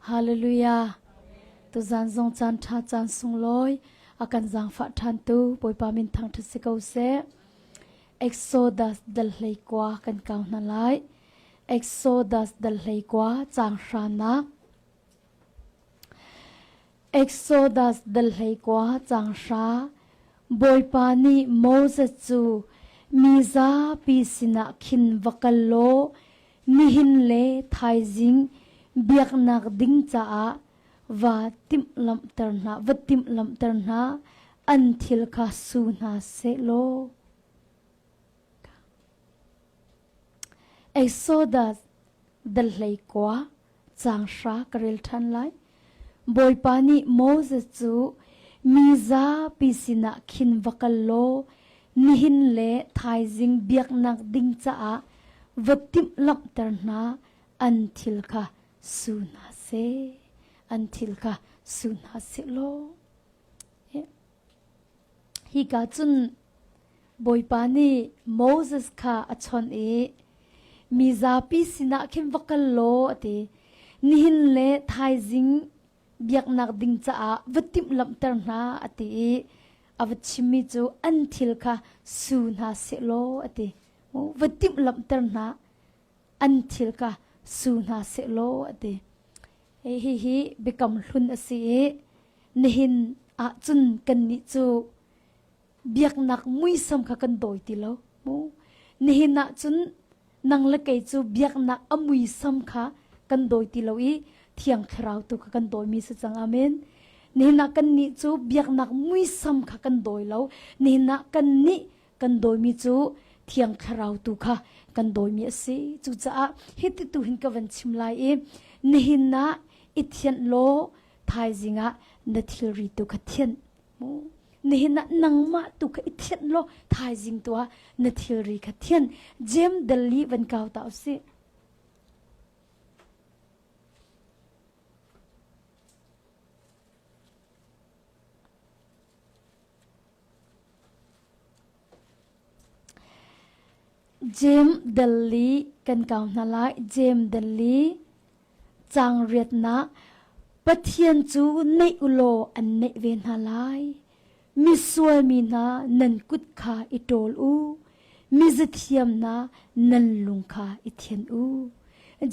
Hallelujah. Tuzan zong caan ṭha caan sunglawi a kan zaangfah ṭhantu Bawipa min thangṭhat si ko seh. Exodus dal hlei kua kan kau hna lai. Exodus dal hlei kua caang hranak. Exodus dal hlei kua caang hra. Bawipa nih Moses cu mi zapi sinah khin va kal law nihin le thaizing biaknak ding caah va timhlamhter hna va timhlamhter hna an thil kha su hna seh law Exodus dal hlei kua caang hra ka rel ṭhan lai. Bawipa nih Moses cu mi zapi sinah khin va kal law nihin le thaizing biaknak ding caah va timhlamhter hna an thil kha su hna seh an thil kha su hna seh law hika cun Bawipa nih Moses kha a chawnh i mi zapi sinah khin va kal law a ti. Nihin le thaizing biaknak ding caah va timhlamhter hna a ti i a va chimmi cu an thil kha su hna seh law a ti. Va timhlamhter hna an thil kha su hna seh law a ti. Hihi biakam hlun a si i nihin ah cun kannih cu biaknak muisam kha kan dawi ti lo mu nihin ah cun nang le kei cu biaknak a muisam kha kan dawi ti lo i thiang thlarau tu kha kan dawimi si cang amen nihin ah kan nih cu biaknak muisam kha kan dawi lo nihin ah kan nih kan dawimi cu thiang thlarau tu kha kan dawimi a si cucaah hi ti tu hin ka van chim lai i nihin ah i thianh law thaizing ah na thilri tu kha thianh Mu nihin ah nangmah tu kha i thianh law thaizing tu ah na thilri kha thian jem dali van kau ta usih. Jem Delhi kan kau hna lai. Jem Delhi Caang riatnak Pathian cu neih u law an neih ve hna lai. Misual mi hna nan kut kha i ṭawl u. Mizathiam hna nan lung kha i thian u.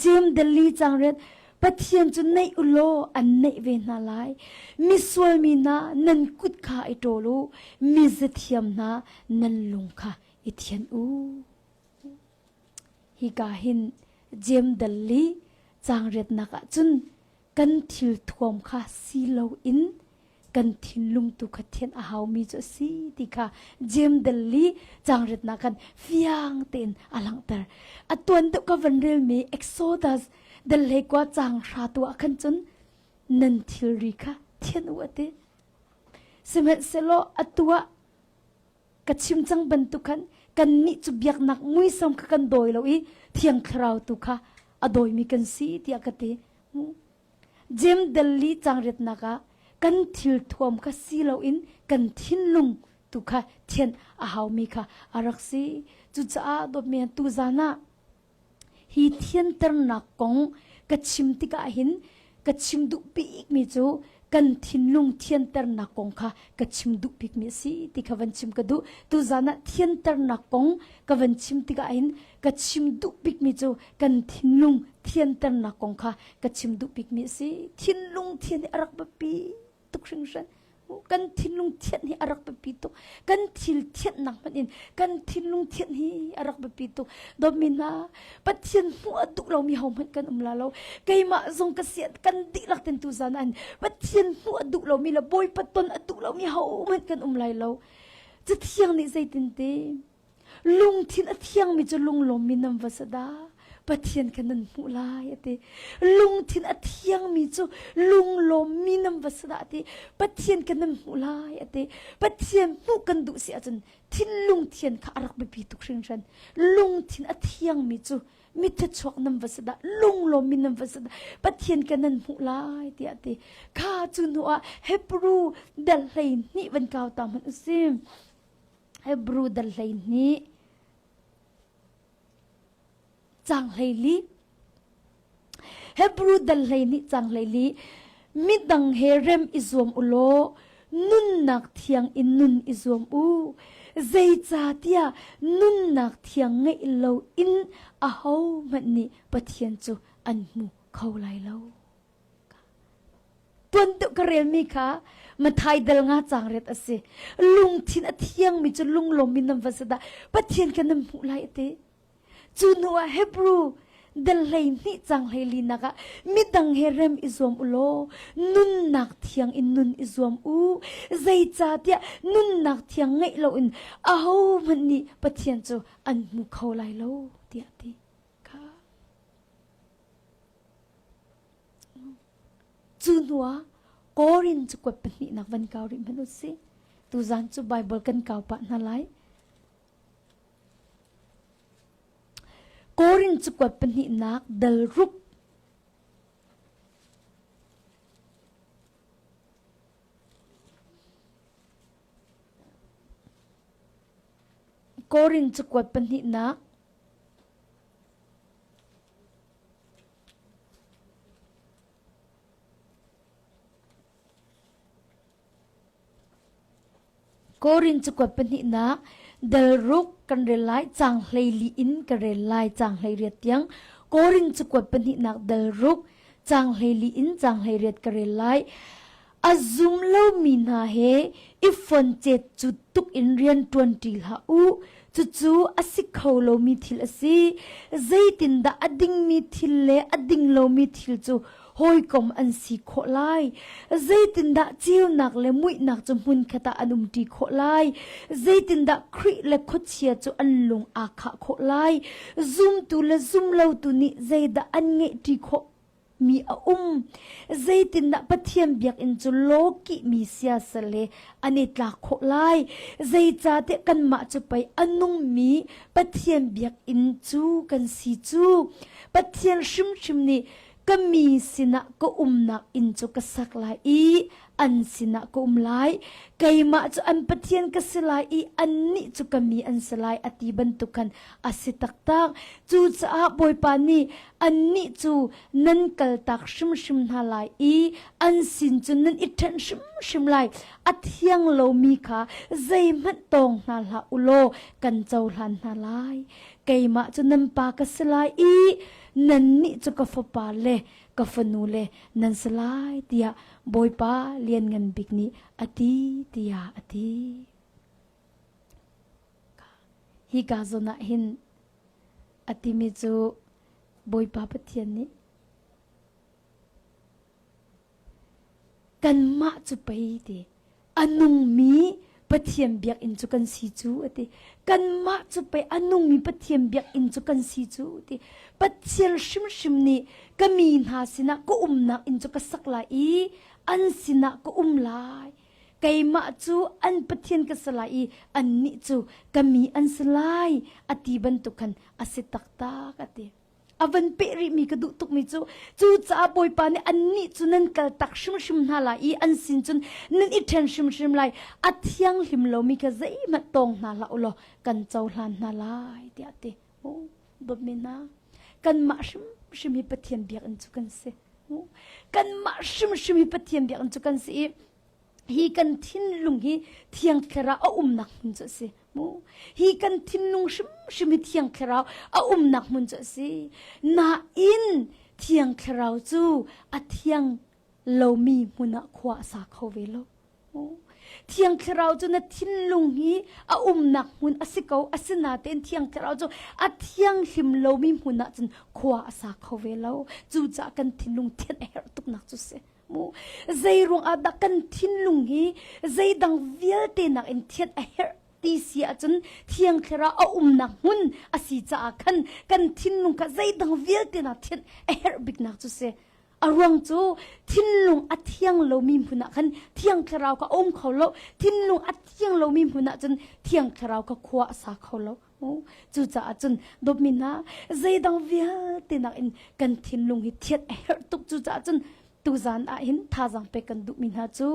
Jem Delhi caang riat Pathian cu neih u law an neih ve hna lai. Misual mi hna nan kut kha i ṭawl u. Mizathiam hna nan lung kha i thian u. Hika hin Jem dal li caangriatnak ah cun kan thil thuam kha si loin kan thinlung tu kha thianh a haumi cu a si ti kha Jem dal li caangriatnak khan fiang tein a langhter. A tuan deuh ka van relmi Exodus dal hlei kua caang hra tu ah khan cun nan thilri kha thianh u a ti. Sihmanhsehlaw atu ah ka chim cang bantuk khan kannih cu biaknak muisam kha kan dawi lo i thiang thlarau tu kha a dawimi kan si tiah ka ti jem delli cangriatnak ah kan thil thuam kha si loin kan thinlung tu kha thian a haumi kha a rak si cucaah dawtmi tu zan ah Hi thianternak kong ka chim tikah hin ka chim duh bikmi cu kan thinlung thianternak kong kha ka chim duh bikmi a si ti kha van chim ka duh. Tuzan ah thianternak kong ka van chim tikah hin ka chim duh bikmi cu kan thinlung thianternak kong kha ka chim duh bikmi a si. Thinlung thian hi a rak biapi tuk hringhran. Kan thinlung thianh hi a rak biapi tuk. Kan thil thianhnak hmanh in kan thinlung thianh hi a rak biapi tuk. Dawtmi hna, Pathian hmuh a duh lomi hohmanh kan um la lo. Keimah zong ka sian kan dihlak ten tu zan an Pathian hmuh a duh lomi le Bawipa ton a duh lomi hohmanh kan um lai lo. Cathiang nih zeitin ti? Lungthin a thiangmi cu lunglawmmi nan va si dah. Pathian kha nan hmuh lai a ti. Lungthin a thiangmi cu lunglawmmi nan va si dah a ti. Pathian kha nan hmuh lai a ti. Pathian hmuh kan duh si ahcun thinlung thian kha a rak biapi tuk hringhran. Lungthin a thiangmi cu mithichuak nan va si dah lunglawmmi nan va si dah Pathian kha nan hmuh lai tiah a ti. Kha cu hnu ah Hebrew dal 12 van kau ta hmanh u si. Hebrew dal 12 cang 14. Hebrew dal 12 cang 14 midang he rem i zuam u law nunnak thiang in nun i zuam u. Zeicahtiah nunnak thiang ngeih lo in ahohmanh nih Pathian cu an hmu kho lai lo. Tuan deuh ka relmi kha Mathai dal nga cang riat a si. Lungthin a thiangmi cu lunglawmmi nan va si dah Pathian kan nan hmuh lai a ti. Cu hnu ah Hebrew dal 12 cang 14 nak ah midang he rem i zuam u law nunnak thiang in nun i zuam u. Zeicahtiah nunnak thiang ngeih loin ahohmanh nih Pathian cu an hmu kho lai lo tiah a ti. Kha. Cu hnuah Korin cu kuat pahnihnak van kau rih hmanh u sih. Tuzan cu Baibal kan kau pah hna lai. Korin cu kuat pahnihnak dal ruk Korin cakuat pahnihnak Korin cakuat pahnihnak dal ruk kan rel lai cang 14 in ka rel lai cang 18 tiang Korin cakuat pahnihnak dal ruk cang 14 in cang 18 ka rel lai A zum lomi hna he i foncet cu tuk in rian ṭuanṭi hlah u. Cucu a si kho lomi thil a si. Zeitindah a dingmi thil le a ding lomi thil cu hawikom an si khawh lai? Zeitindah ceunak le muihnak cu hmunkhat ah an umṭi khawh lai? Zeitindah Khrih le khuachia cu an lung aa khah khawh lai? Zumtu le zumlotu nih zeidah an ngeihṭi khawh mi a um. Zeitindah Pathian biakinn cu lawkihmi siasal he an i tlak khawh lai? Zeicahtiah kanmah cu pei a nungmi Pathian biakinn cu kan si cu. Pathian hrimhrim nih ka mi sinah ka umnak inn cu ka sak lai i an sinah ka um lai. Keimah cu an Pathian ka si lai i annih cu ka mi an si lai a ti bantuk khan a si taktak. Cucaah Bawipa nih annih cu nan kaltak hrimhrim hna lai i an sin cu nan i ṭhen hrimhrim lai. A thiang lomi kha zeihmanh tawng hna hlah u law kan cohlan hna lai. Keimah cu nan pa ka si lai i nannih cu ka fapa le ka fanu le nan si lai tiah Bawipa Lianngan Bik nih a ti tiah a ti. Hika zawn ah hin a timi cu Bawipa Pathian nih kanmah cu pei ti a nungmi Pathian biakinn cu kan si cu a ti. Kanmah cu pei a nungmi Pathian biakinn cu kan si cu a ti. Pathian hrimhrim nih ka mi hna sinah ka umnak inn cu ka sak lai i an sinah ka um lai. Keimah cu an Pathian ka si lai i annih cu ka mi an si lai a ti bantuk khan a si taktak a ti. A van peh rihmi ka duh tukmi cu cucaah Bawipa nih annih cu nan kaltak hrimhrim hna lai i an sin cun nan i ṭhen hrimhrim lai. A thianghlim lomi kha zeihmanh tawng hna hlah u law kan cohlan hna lai tiah a ti. Dawtmi hna, kanmah hrimhrim hi Pathian biakinn cu kan si. Kanmah hrimhrim hi Pathian biakinn cu kan si i hi kan thinlung hi Thiang Thlarau a umnak hmun cu a si. Mu hi kan thinlung hrimhrim hi Thiang Thlarau a umnak hmun cu a si. Nain Thiang Thlarau cu a thiang lomi hmun ah khua a sa kho ve lo. Thiang Thlarau cu na thinlung hi a umnak hmun a si ko. Asinain Thiang Thlarau cu a thianghlim lomi hmun ah cun khua a sa kho ve lo. Cucaah kan thinlung thianh a herh tuknak cu si. Mu zei ruang ah dah kan thinlung hi zeidang vialte nakin thianh a herh ti si ahcun Thiang Thlarau a umnak hmun a si caah khan kan thinlung kha zeidang vialte nak thianh a herh biknak cu si. A ruang cu thinlung a thiang lomi hmun ah khan Thiang Thlarau kha a um kho lo. Thinlung a thiang lomi hmun ah cun Thiang Thlarau kha khua a sa kho lo. Cucaah cun dawtmi hna zeidang vialte nakin kan thinlung hi thiat a herh tuk. Cucaah cun tuzan ah hin thazaang pek kan duhmi hna cu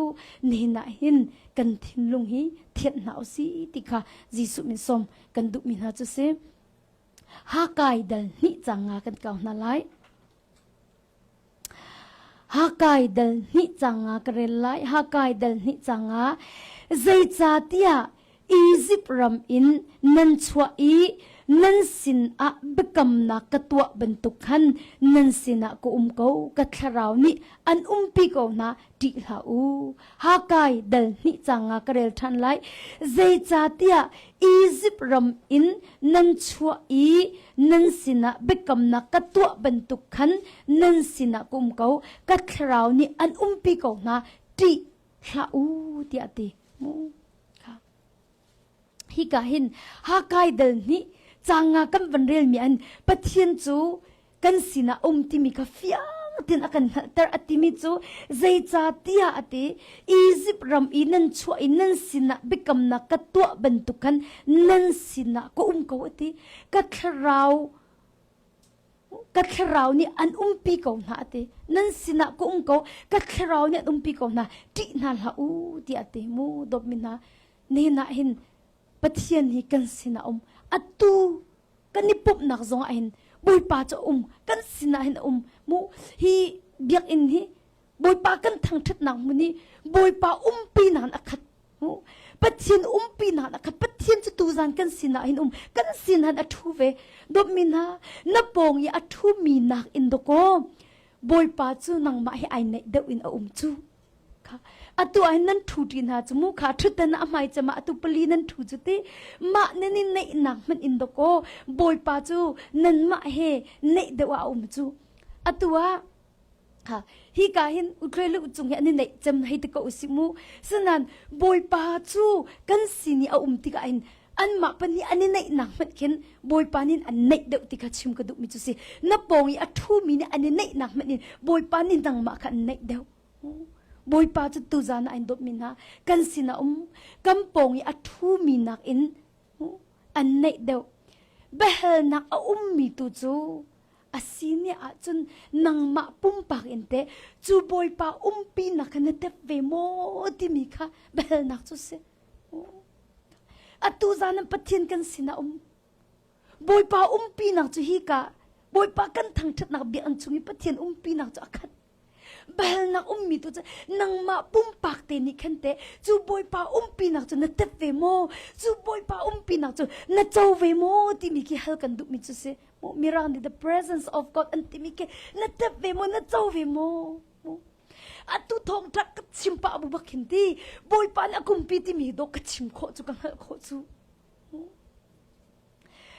nihin ah hin kan thinlung hi thianh hna usih ti kha Jesuh min sawm kan duhmi hna cu si. Hakai dal hnih cang nga kan kau hna lai. Hakai dal hnih canga ka rel lai. Hakai dal hnih canga zeicahtiah Izipt ram in nan chuah i nan sinah biakamnak ka tuah bantuk khan nan sinah ka um ko. Ka thlarau nih an umpi ko hna, ṭih hlah u. Hakai dal hnih canga ka rel ṭhan lai. Zeicahtiah Izipt ram in nan chuah i nan sinah biakamnak ka tuah bantuk khan nan sinah ka um ko. Ka thlarau nih an umpi ko hna, ṭih hlah u, tiah a ti. Hika hin Hakai dal hnih canga kan van relmi an Pathian cu kan sinah um timi kha fiang tein a kan hngalhter a timi cu zeicahtiah a ti Izipt ram i nan chuah i nan sinah biakamnak ka tuah bantuk khan nan sinah ka um ko a ti ka thlarau ka thlarau nih an umpi ko hna a ti nan sinah ka um ko ka thlarau nih an umpi ko hna ṭih hna hlah u tiah a ti mu dawtmi hna nihin ah hin Pathian hi kan sinah um atu kan i pumhnak zong ah hin Bawipa cu um kan sinah hin a um mu hi biakinn hi Bawipa kan thangṭhatnak hmun hi Bawipa umpi nak a khat Pathian umpi nak a khat Pathian cu tuzan kan sinah hin um kan sin han a ṭhu ve dawtmi hna na pawng i a ṭhumi nak in dawkaw Bawipa cu nangmah hi ai naih deuh in a um cu kha atu ah hin nan ṭhu ṭi hna cu mu kha ṭhutdan a hmai cem ah atu pali nan ṭhu cu ti mah nan i neihnak hmanh in dawkaw Bawipa cu nanmah he neih deuh ah a um cu atu ah Ha, hi ka hin utluai le utcung hi an i neih cem hei ti ko usih mu. Sinan Bawipa cu kan sin i a um tikah hin anmah pahnih an i neihnak hmanh khin Bawipa nih an neih deuh ti kha chim ka duhmi cu si. Na pawng i a ṭhumi nih an i neihnak hmanh in Bawipa nih nangmah kha an neih deuh. Bawipa cu tuzan ah in dawtmi hna kan sinah um kan pawng i a ṭhumi nakin an neih deuh. Biahalnak a ummi tu cu a si ne ahcun nangmah pumpak in teh cu bawipa umpinak kha na tep ve maw timi kha biahalnak cu si atu zan in Pathian kan sinah um bawipa umpinak cu hi ka bawipa kan thangṭhatnak biakinn chung i Pathian umpinak cu a khat Biahalnak ummi tu cu nangmah pumpak te nih khan teh cu Bawipa umpinak cu na tep ve maw? Cu Bawipa umpinak cu na co ve maw? timi khi hal kan duhmi cu si. Mirang nih the presence of God an timi khi na tep ve maw? Na co ve maw? Atu thawngṭha ka chim pah bu bak hin ti Bawipa nih a kumpi timi dawh ka chim khawh cu ka hngalh khawh cu.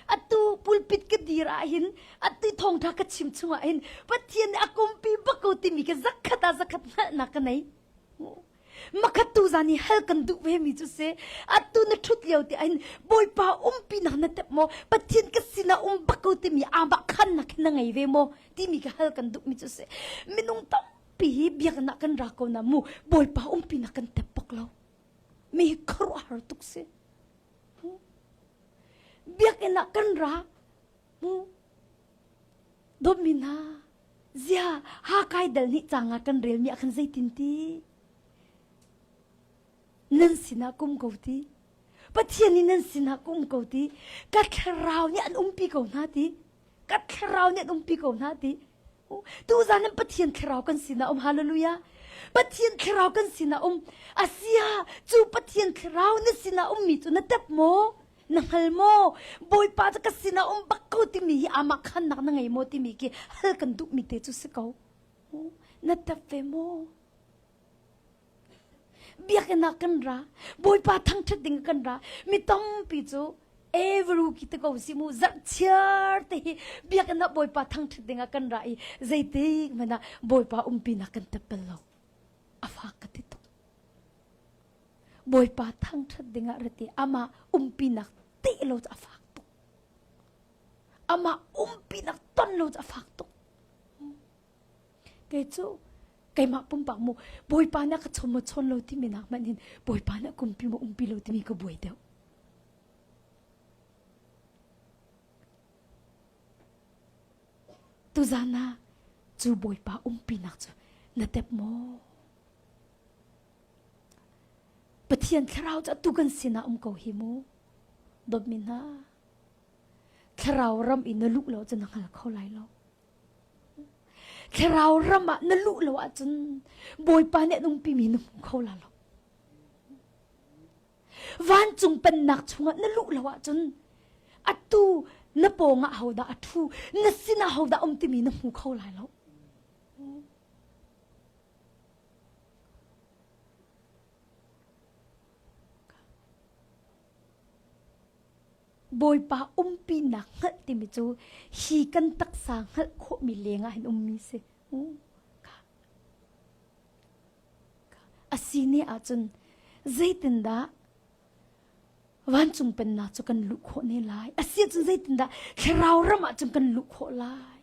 Atu pulpit ka dir ahhin atu thawngṭha ka chim chungah hin Pathian nih a kumpi bak ko timi ka zakhat ah zakhat hngalhnak ka nei. Makhat tu zan i hal kan duh ve mi cu si atu na ṭhut lio te ahhin Bawipa umpi nak na tep maw Pathian ka sinah um bak ko timi amah khannak hi na ngei ve maw timi ka hal kan duh mi cu si minung tampi hi biakinn ah kan ra ko na mu Bawipa umpi nak kan tep bak lo mi hi khuaruahhar tuk si Biakinn ah kan ra. Mu. Dawtmi hna, zia Hakai dal nih cang ah kan relmi ah khan zeitin ti? Nan sinah kum ko ti. Pathian nih nan sinah kum ko ti. Ka thlarau nih an umpi ko hna ti. Ka thlarau nih an umpi ko hna ti. Tuzan in Pathian thlarau kan sinah um hallelujah. Pathian thlarau kan sinah um. Asia cu Pathian thlarau na sinah ummi cu na tep maw? Na hngal maw? Bawipa cu ka sinah um bak ko timi hi amah khannak na ngei maw timi khi hal kan duhmi te cu si ko. Na tep ve maw? Biakinn ah kan ra. Bawipa thangṭhat ding kan ra. Mi tampi cu everu ki te ko si mu zarhchiar te hi biakinn ah Bawipa thangṭhat ding ah kan ra i zeitik hmanh ah Bawipa umpi nak kan tep bal lo. A fak ka ti tuk. Bawipa thangṭhat ding ah rati amah umpi nak te lo cu a fak tuk. Amah umpi nak ton lo cu a fak tuk. Kei cu keimah pumpak mu Bawipa nih a ka chawn maw chawn lo timi nak hmanh hin Bawipa nih a kumpi maw umpi lo timi ka buai deuh. Tuzan ah cu Bawipa umpinak cu na tep maw? Pathian thlarau cu atu kan sinah um ko hi mu. Dawtmi hna, thlarau ram i na luh lo cu na hngal kho lai lo. Thlarau ram ah na luh lo ahcun Bawipa nih an umpimi na hmu kho la lo. Vancung pennak chungah na luh lo ahcun atu na pawngah hodah a ṭhu, na sinah hodah um timi na hmu kho lai lo. Bawipa umpinak hngalh timi cu hi kan taksa hngalh khawhmi lengah hin ummi si. A si ne ahcun zeitindah vancung pennak cu kan luh khawh ne lai? A si ahcun zeitindah thlarau ram ah cun kan luh khawh lai?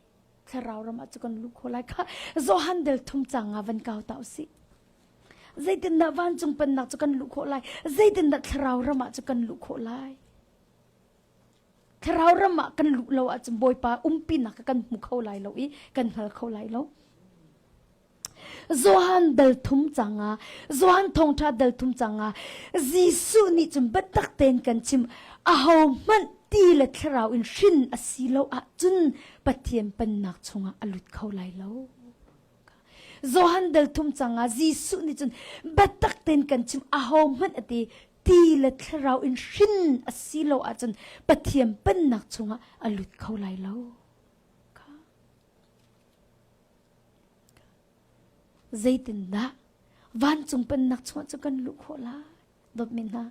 Thlarau ram ah cun kan luh khawh lai kha Johan del thum cang ah van kau ta usih. Zeitindah vancung pennak cu kan luh khawh lai? Zeitindah thlarau ram ah cu kan luh khawh lai? Thlarau ram ah kan luh lo ahcun Bawipa umpinak kan hmu kho lai lo i kan hngal kho lai lo. Johan dal thum cangah Johan thawngṭha dal thum cangah Jesuh nih cun biatak tein kan chim aho hmanh ti le thlarau in hrin a si lo ahcun Pathian pennak chungah a lut kho lai lo. Johan dal thum cangah Jesuh nih cun biatak tein kan chim aho hmanh a ti ti le thlarau in hrin a si lo ahcun Pathian pennak chungah a lut kho lai lo. Zeitindah vancung pennak chungah cu kan luh khawh lai? Dawtmi hna,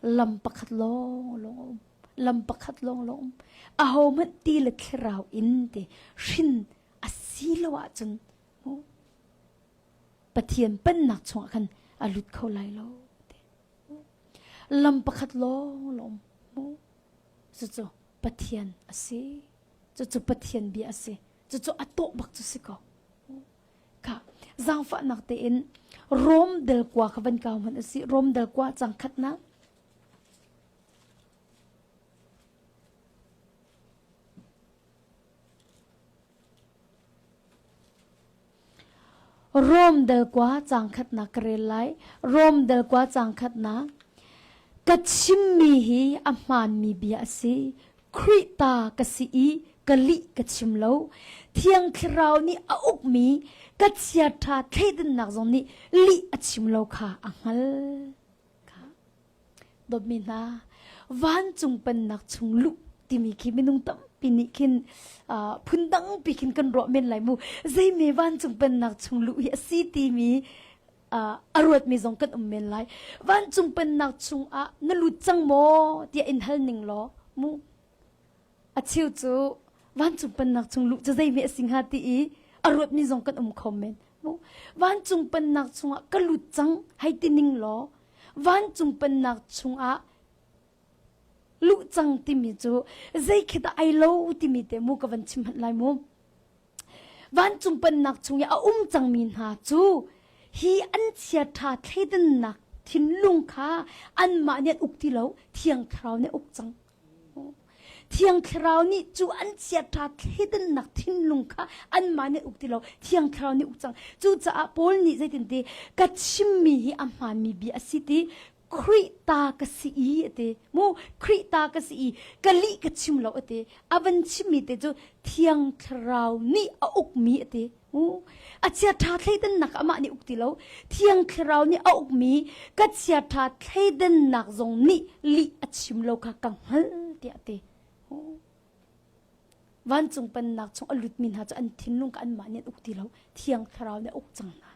lam pakhat lawng lawng a um. Lam pakhat lawng lawng um. Ahohmanh ti le thlarau in ti hrin a si lo ahcun Pathian pennak chungah khan a lut kho lai lo. Lam pakhat lawng lawng um. Cucu Pathian a si. Cucu Pathian bia a si. Cucu a tawh bak cu si ko. Kha zaangfahnak tein Rom del kua kha van kau hmanh a si. Rom del kua cang khatnak. Rom dal kua caang khatnak ka rel lai. Rom dal kua caang khatnak. Ka chimmi hi a hmaanmi bia a si. Khrih ta ka si i ka lih ka chim lo. Thiang Thlarau nih a ukmi ka chiaṭha thleidannak zong nih lih a chim lo kha a hngal. Dawtmi hna, vancung pennak chung luh timi khi minung tampi nih khin uh, phundang pi khin kan ruah men lai mu. Zeimi vancung pennak chung luh hi a si timi uh, a ruatmi zong kan um men lai. Vancung pennak chung ah na lut cang maw tiah in hal ning law mu. A cheu cu vancung pennak chung luh cu zeihme a si hnga ti i a ruatmi zong kan um kho men. Vancung pennak chungah ka lut cang hei ti ning law vancung pennak chungah luh cang timi cu zei khi dah ai lo timi te mu ka van chim hmanh lai mu. Vancung pennak chung i a um cangmi hna cu hi an chiaṭha thleidannak thinlung kha anmah nih an uk ti lo Thiang Thlarau nih a uk cang. Thiang Thlarau nih cu an chiaṭha thleidannak thinlung kha anmah nih uk ti lo Thiang Thlarau nih uk cang. Cucaah Paul nih zeitin ti ka chimmi hi a hmaanmi bia a si ti Khrih ta ka si i a ti. Mu Khrih ta ka si i ka lih ka chim lo a ti. A van chimmi te cu Thiang Thlarau nih a ukmi a ti. A chiaṭha thleidannak amah nih uk ti lo. Thiang Thlarau nih a ukmi ka chiaṭha thleidannak zong nih lih a chim lo kha ka hngalh tiah a ti. Vancung pennak chung a lutmi hna cu an thinlung kha anmah nih an uk ti lo. Thiang Thlarau nih a uk cang hna.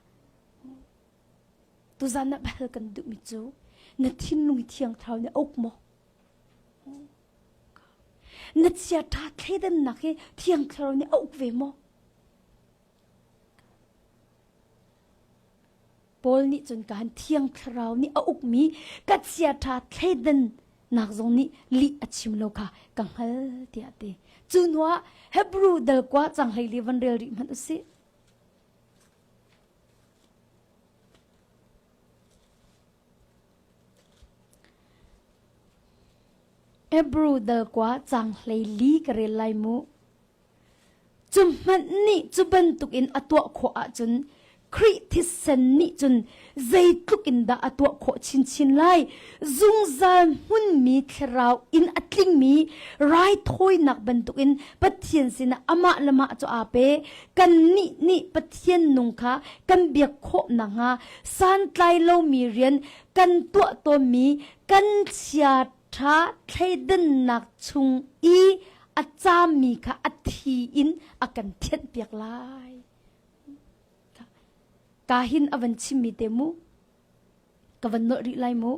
Tuzan ah hal kan duhmi cu na thinlung hi Thiang Thlarau nih a uk maw? Na chiaṭha thleidannak hi Thiang Thlarau nih a uk ve maw? Paul nih cun kan Thiang Thlarau nih a ukmi ka chiaṭha thleidannak zong nih lih a chim lo kha ka hngal tiah a ti. Cu hnuah Hebrew dal kua cang hleili van rel rih hmanh usih. Hebrew dal kua cang hleili ka rel lai mu. Cu hmanh nih cu bantukin a tuah khawh ahcun. Khrih thisen nih cun zeitluk in dah a tuah khawh chinchin lai? Zungzal hmunmi thlarau in a tlingmi raithawinak bantukin Pathian sinah amah le mah cu aa pe. Kannih nih Pathian nung kha kan biak khawh nakhnga santlai lomi rian kan tuah tawnmi kan chia ṭha thleidannak chung i a caammi kha a thi in a kan thianhpiak lai. Ka hin a van chimmi te mu ka van nolh rih lai mu.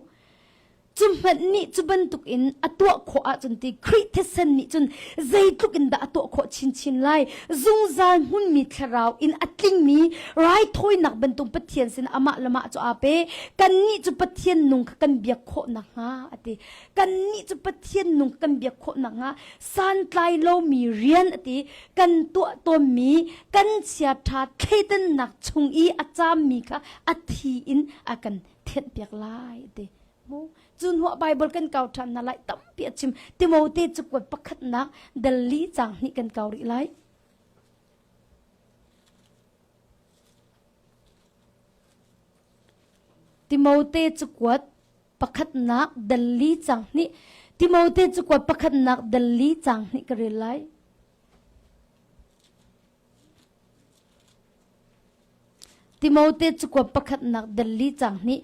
Cu hmanh nih cu bantuk in a tuah khawh ahcun ti Khrih thisen nih cun zeitluk in dah a tuah khawh chinchin lai. Zungzal hmunmi thlarau in a tlingmi raithawinak bantuk Pathian sin amah le mah cu aa pe. Kannih cu Pathian nung kha kan biak khawh nakhnga a ti. Kannih cu Pathian nung kan biak khawh nakhnga santlai lomi rian a ti kan tuah tawnmi kan chiaṭha thleidannak chung i a caammi kha a thi in a kan thianhpiak lai a ti. Mu cu hnuah Bible kan kau ṭhan hna lai tampi a chim. Timote cakuat pakhatnak dal li caang hnih kan kau rih lai. Timote cakuat pakhatnak dal li caang hnih Timote cakuat pakhatnak dal li caang hnih ka rel lai. Timote cakuat pakhatnak dal li caang hnih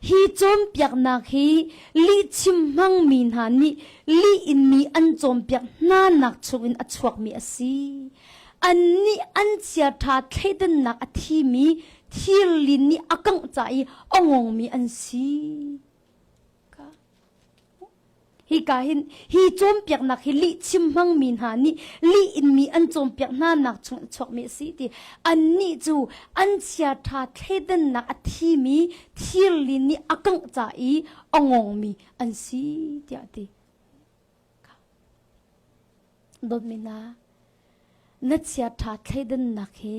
Hi cawnpiaknak hi lihchim hmangmi hna nih lih in mi an cawnpiak hnanak chungin a chuakmi a si. Annih an chiaṭha thleidannak a thimi thirlin nih a kangh ca i a ngongmi an si. Hika hin hi cawnpiaknak hi lihchim hmangmi hna nih lih in mi an cawnpiak hna nak chung a chuakmi a si ti annih cu an chiaṭha thleidannak a thimi thirlin nih a kangh ca i a ngongmi an si tiah a ti. Dawtmi hna, na chiaṭha thleidannak hi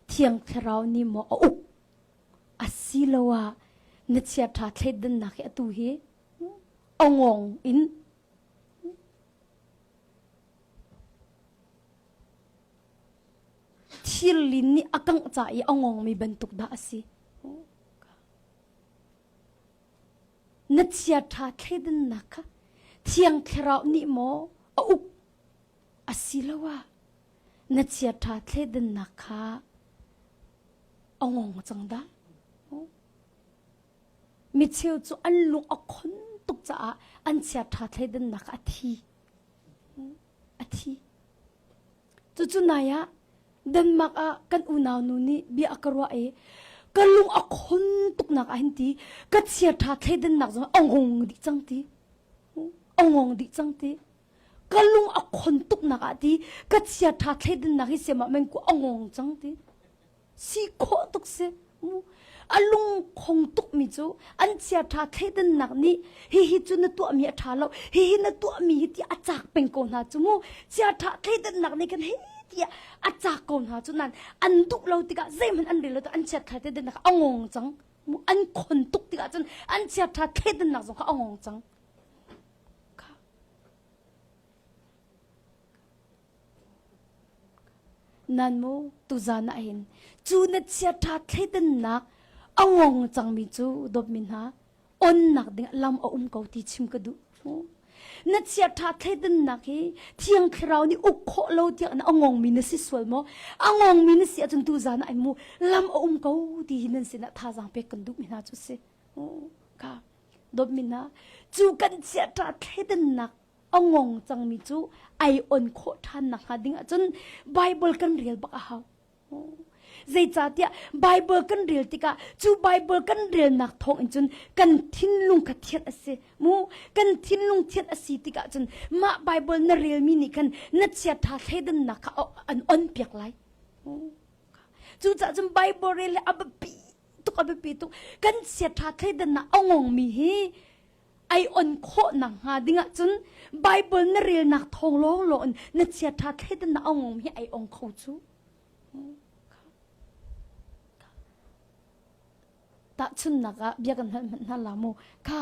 Thiang Thlarau nih maw a uk asiloah na chiaṭha thleidannak hi atu hi a ngong in thirlin nih a kangh ca i a ngongmi bantuk dah a si. Na chiaṭha thleidannak kha Thiang Thlarau nih maw a uk asiloah na chiaṭha thleidannak kha a ngong cang dah? Micheu cu an lung a khon tuk caah an chiaṭha thleidannak a thi. A thi. Cucu nai ah Denmark ah kan unau nu nih bia a ka ruah i ka lung a khon tuknak ah hin ti ka chiaṭha thleidannak zong a ngong dih cang ti. A ngong dih cang ti. Ka lung a khon tuknak ah ti ka chiaṭha thleidannak hi siamah men ku a ngong cang ti. Si khawh tuk si. A lungkhong tukmi cu an chiaṭha thleidannak nih hihi cu na tuahmi a ṭha lo hihi na tuahmi hi tiah a cak peng ko hna cu mu chiaṭha thleidannak nih khan hei tiah a cak ko hna cu nan an duh lo tikah zeihmanh an rel lo an chiaṭha thleidannak a ngong cang mu an khon tuk tikah cun an chiaṭha thleidannak zong kha a ngong cang Nan mu tuzan ah hin cu na chiaṭha thleidannak a ngong cangmi cu dawtmi hna onnak ding lam a um ko ti chim ka duh. Na chiaṭha thleidannak hi Thiang Thlarau nih uk khawh lo tiang na a ngongmi na si sual maw? A ngongmi na si ahcun tuzan ah mu lam a um ko ti hi nan sinah thazaang pek kan duhmi hna cu si. Ka dawtmi hna cu kan chiaṭha thleidannak a ngong cangmi cu ai on khawh ṭhan nakhnga ding ahcun Bible kan rel bak a hau. Zeicahtiah Bible kan rel tikah cu Bible kan relnak thawng in cun kan thinlung kha thianh a si. Mu kan thinlung thianh a si tikah cun mah Bible na relmi nih khan na chiaṭha thleidannak kha an on piak lai. Cucaah cun Bible rel hi a biapi tuk a biapi tuk. Kan chiaṭha thleidannak a ngongmi hi ai on khawh nakhnga ding ahcun Bible na relnak thawng lawnglawng in na chiaṭha thleidannak a ngong hi ai ong kho cu. Tahchunnak ah bia kan hal hmanh hna la mu kha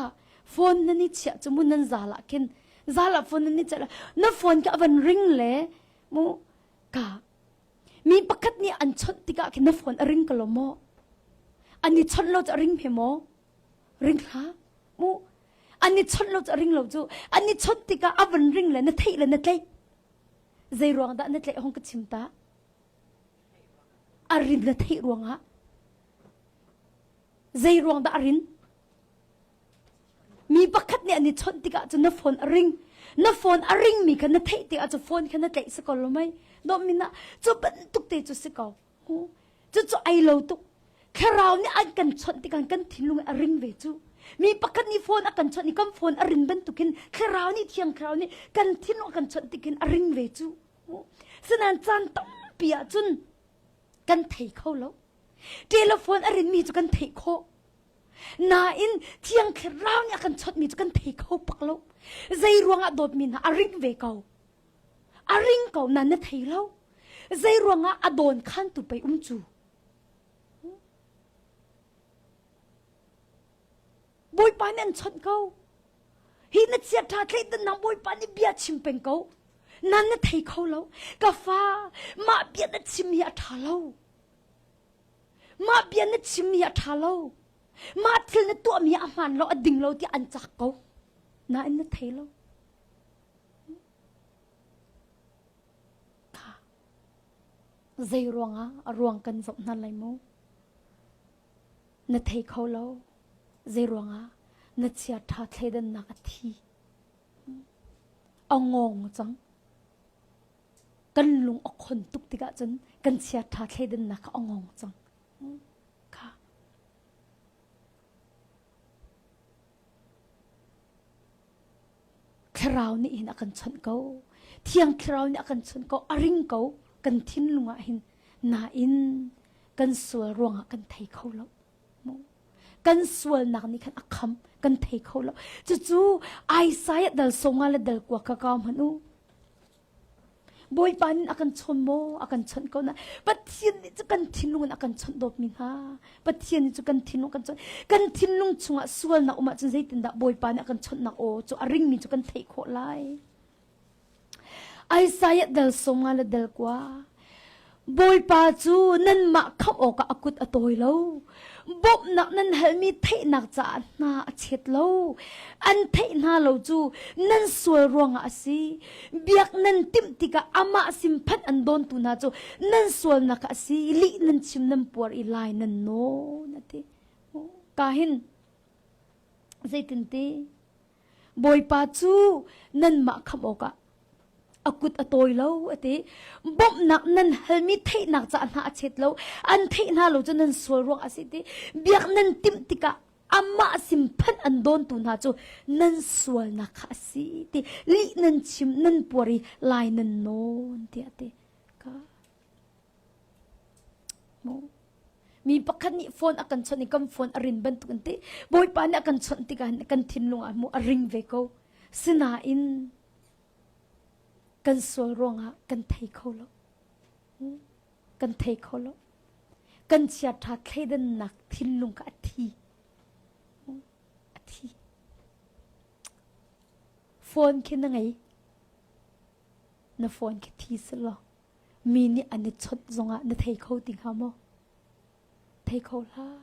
phone nan i chiah cu mu nan zal ah khin zal ah phone nan i chiah na phone ka van ring le mu ka mi pakhat nih an chawnh tikah khin na phone a ring ko lo maw? An i chawnh lo cu a ring hme maw? Ring hlah. Mu. An i chawnh lo cu a ring lo cu. An i chawnh tikah a van ring le na theih le na tlaih. Zei ruang dah na tlaih hong ka chim ta? A rin na theih ruangah. Zei ruang dah a rin? Mi pakhat nih an i chawnh tikah cun na phone a ring. Na phone a ringmi kha na theih tikah cu phone kha na tlaih si ko lo mei. Dawh min ah cu bantuk te cu si ko. Cucu ai lo tuk. Thlarau nih an kan chawnh tikah kan thinlung a ring ve cu. Mi pakhat nih phone a kan chawnh i kan phone a rin bantukin thlarau nih thiang thlarau nih kan thinlung a kan chawnh tikin a ring ve cu. Sinain caan tampi ah cun kan thei kho lo. Telephone a rinmi cu kan theih khawh. Nain thiang thlarau nih a kan chawnhmi cu kan thei kho pak lo. Zei ruangah dawtmi hna a ring ve ko. A ring ko na na thei lo. Zei ruangah a dawn khan tu pei um cu. Bawipa nih an chawnh ko. Hi na chia ṭha thleidan nang Bawipa nih bia chim peng ko. Nan na thei kho lo. Ka fa, mah bia na chim hi a ṭha lo. Mah bia na chim hi a ṭha lo. Mah thil na tuahmi a hmaan lo, a ding lo tiah an cak ko. Nain na thei lo. Kha. Zei ruangah a ruang kan zoh hna lai mu? Na thei kho lo. Zei ruangah na chia ṭha thleidannak a thi. A ngong cang. Kan lung a khon tuk tikah cun kan chia ṭha thleidannak kha a ngong cang. Kha. Thlarau nih hin a kan chawnh ko. Thiang Thlarau nih a kan chawnh ko. A ring ko kan thinlung ah hin. Nain kan sual ruangah kan thei kho lo. Kan sualnak nih khan a kham kan thei kho lo. Cucu Isaiah dal songa le dal kua ka kau hmanh u. Bawipa nih a kan chawn maw? A kan chawnh ko na. Pathian nih cu kan thinlung in a kan chawnh dawtmi hna. Pathian nih cu kan thinlung kan chawnh. Kan thinlung chungah sualnak um ahcun zeitindah Bawipa nih a kan chawnhnak aw cu a ringmi cu kan theih khawh lai. Isaiah dal songa le dal kua. Bawipa cu nanmah khamh awkah a kut a tawi lo. Bawmhnak nan halmi theihnak caah hna a chet lo. An theih hna lo cu nan sual ruangah a si. Biak nan timh tikah amah sin phanh an dawntu hna cu nan sualnak a si. Lih nan chim nan puar i lai nan nawn a ti. Ka hin zeitinti Bawipa cu nanmah khamh awkah a kut a tawi lo a ti. Bawmhnak nan halmi theihnak caah hna a chet lo. An theih hna lo cu nan sual ruang a si ti. Biak nan timh tikah amah sin phanh an dawntu hna cu nan sualnak kha a si ti. Lih nan chim nan puar i lai nan nawn tiah a ti. Ka Mi pakhat nih phone a kan chawnh i kan phone a rin bantuk in ti Bawipa nih a kan chawnh tikah kan thinlung ah mu a ring ve ko. Sinain kan sual ruangah kan thei kho lo. Kan thei kho lo. Kan chiaṭha thleidannak thinlung kha a thi. A thi. Phone khi na ngei. Na phone khi thi si law mi nih an i chawnh zongah na thei kho ti hnga maw? Thei kho hlah.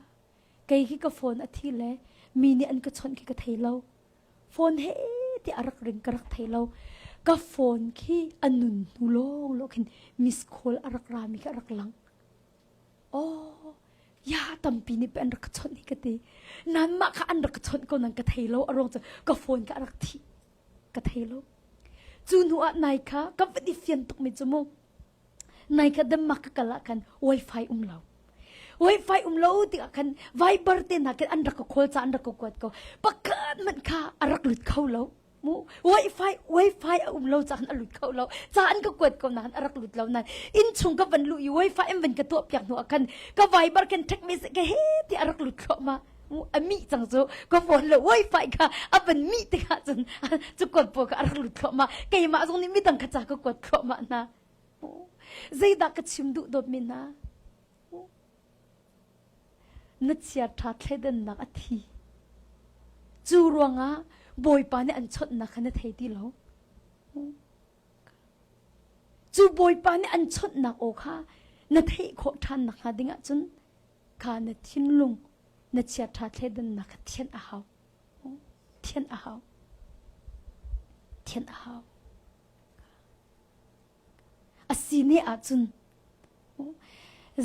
Kei hi ka phone a thi le mi nih an ka chawnh khi ka thei lo. Phone he ti a rak ring ka rak thei lo. Ka phone khi a nun hnu lawng lawng khin miss call a rak rami khi a rak lang. Oh, ya tampi nih pe an rak ka chawnh hi ka ti. Nan mah kha an rak ka chawnh ko nan ka thei lo a ruang cu ka phone kha a rak thih. Ka thei lo. Cu hnu ah nai kha ka van i fian tukmi cu mu. Nai kha Denmark ka kal ah khan wifi um lo. Wifi um lo tikah khan Viber te hna khin an rak ka call ca an rak ka kuat ko. Pakhat hmanh kha a rak lut kho lo. Mu wifi wifi a um lo ca khan a lut kho lo. Ca an ka kuat ko nain a rak lut lo nain inn chung ka van luh i wifi an van ka tuah piak hnu ah khan ka Viber khan text message ka he ti a rak lut thluahmah. A mih cang cu ka phone le wifi kha a van mih tikah cun cu kuat pawl kha a rak lut thluahmah. Keimah zong nih midang kha ca ka kuat thluahmah hna. Zeidah ka chim duh dawtmi hna? Na chiaṭha thleidannak a thi. Cu ruangah Bawipa nih an chawnhnak kha na thei ti lo. Cu Bawipa nih an chawnhnak aw kha na theih khawh ṭhan nakhnga ding ahcun kha na thinlung. Na chiaṭha thleidannak kha thianh a hau. Thianh a hau. Thianh a hau. A si ne ahcun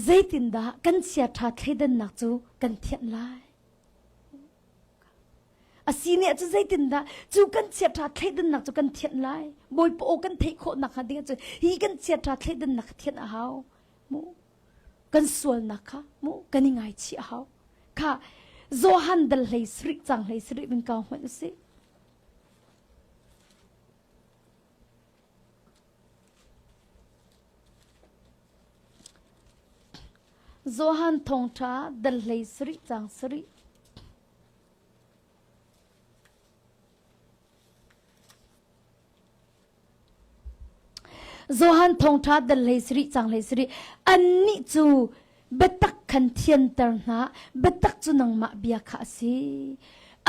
zeitindah kan chiaṭha thleidannak cu kan thianh lai? A si ne ahcun zeitindah cu kan chiaṭha thleidannak cu kan thianh lai? Bawipa aw kan theih khawh nakhnga ding ahcun hi kan chiaṭha thleidannak kha thianh a hau. Mu kan sualnak kha mu kan i ngaichih a hau. Kha Johan dal hlei sarih cang hlei sarih min kau hmanh usih. Johan thawngṭha dal hlei sarih cang sarih. Johan thawngṭha dal hlei sarih cang hlei sarih annih cu biatak khan thianter hna biatak cu nangmah bia kha a si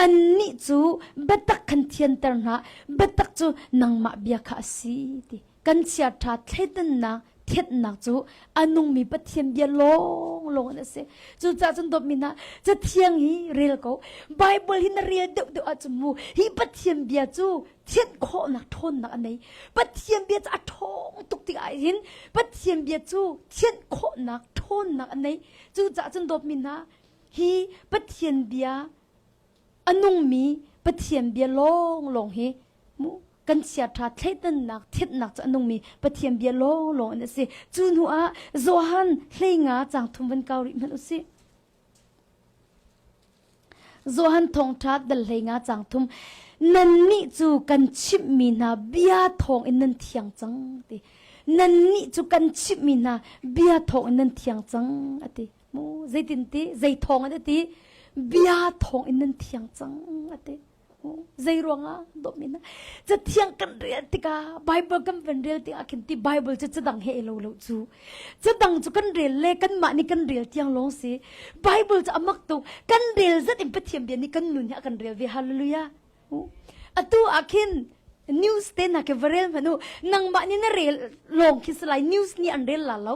annih cu biatak khan thianter hna biatak cu nangmah bia kha a si ti kan chiaṭha thleidannak thiannak cu a nungmi Pathian bia lawng lawng an si cucaah cun dawtmi hna cathiang hi rel ko Bible hi na rel deuh deuh ahcun mu hi Pathian bia cu thianh khawhnak ṭhawnnak a nei Pathian bia cu a ṭhawng tuk tikah hin Pathian bia cu thianh khawhnak ṭhawnnak a nei cucaah cun dawtmi hna hi Pathian bia a nungmi Pathian bia lawng lawng hi mu kan chiaṭha thleidannak thianhnak cu a nungmi Pathian bia lawng lawng in a si cu hnu ah Johan hleinga cang thum van kau rih hmanh usih Johan thawngṭha dal hleinga cang thum nannih cu kan chimhmi hna bia thawng in nan thiang cang ti nannih cu kan chimhmi hna bia thawng in nan thiang cang a ti mu zeitin ti zei thawng in a ti bia thawng in nan thiang cang a ti Zei ruangah dawtmi hna cathiang kan rel tikah Bible kan van rel tikah khin ti Bible cu cadang he lo lo cu cadang cu kan rel le kanmah nih kan rel tiang lawng si Bible cu amak tuk kan rel zat in Pathian bia nih kan nun hi a kan rel ve hallelujah atu ah khin news te na ke va rel hmanh u nangmah nih na rel lawng khi si lai news nih an rel la lo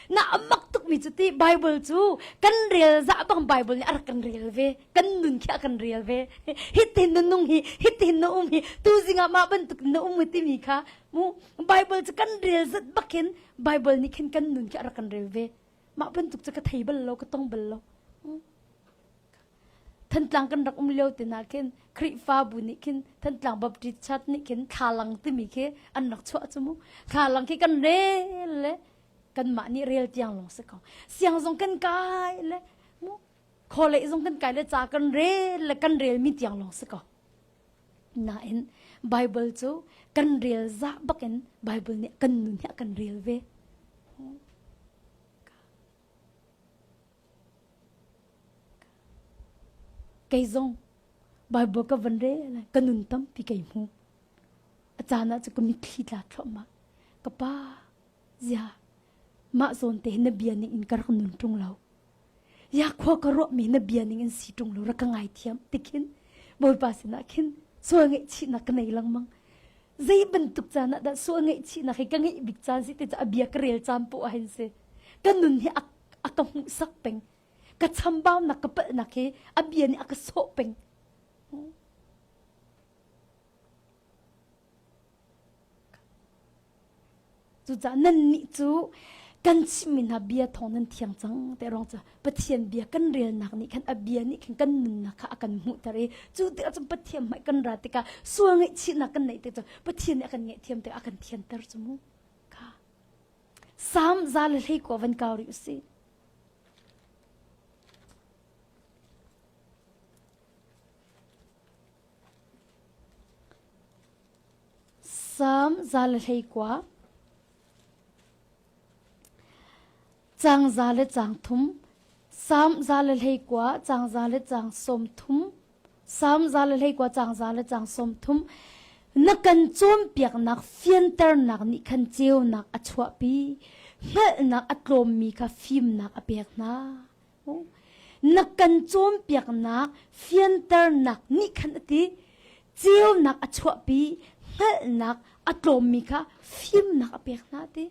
Na amak tukmi cu ti Bible cu kan rel zah bang Bible nih a rak kan rel ve. Kan nun khi a kan rel ve. Hitin na nung hi, hitin na um hi, tu zingah mah bantuk na um timi kha mu Bible cu kan rel zat bakin Bible nih khin kan nun khi a rak kan rel ve. Mah bantuk cu ka thei bal lo, ka tong bal lo. Thantlang kan rak um lio te na khin Khrihfabu nih khin Thantlang Baptist Church nih khin thlalang timi khi an rak chuah cu mu. Thlalang khi kan rel le kanmah nih rel tiang lawng si ko. Siang zong kan kai le mu kholei zong kan kai le ca kan rel le kan rel mi tiang lawng si ko. Nain Bible cu kan rel zah bakin Bible nih kan nun hi a kan rel ve. Kei zong Baibal ka van rel ka nun tampi kei hmu. A caan ah cu ka mitthli tla thluahmah. Ka pa, zia, mah zawn te hi na bia ning in ka rak nun ṭung lo. Ya khua ka ruahmi na bia ning in si ṭung lo rak ka ngaithiam ti khin Bawipa sinah khin sual ngaihchihnak ka nei lengmang. Zei bantuk caan ah dah sual ngaihchihnak hi ka ngeih bik caan si ti cu a bia ka rel caan poah hin si. Ka nun hi a a ka hmuhsak peng ka chambaunak ka palhnak hi a bia nih a ka sawh peng cucaah nannih cu kan chimmi hna bia thawng nan thiang cang te rong cu Pathian bia kan relnak nih khan a bia nih khan kan nunnak kha a kan hmuhter i cu tikah cun Pathian hmai kan ra tikah sual ngaihchihnak kan neih tik cu Pathian nih a kan ngaihthiam tikah a kan thianter cu mu kha Salm za le hlei kua van kau rih usih. Salm za le hlei kua cang za le cang thum Salm za le hlei kua cang za le cang sawm thum Salm za le 11 caang za le caang 30 Na kan cawnpiaknak fianternak nih khan ceunak a chuahpi hngalhnak a tlawmmi kha fimnak a pek hna. Na kan cawnpiaknak fianternak nih khan a ti ceunak a chuahpi hngalhnak a tlawmmi kha fimnak a pek hna ti.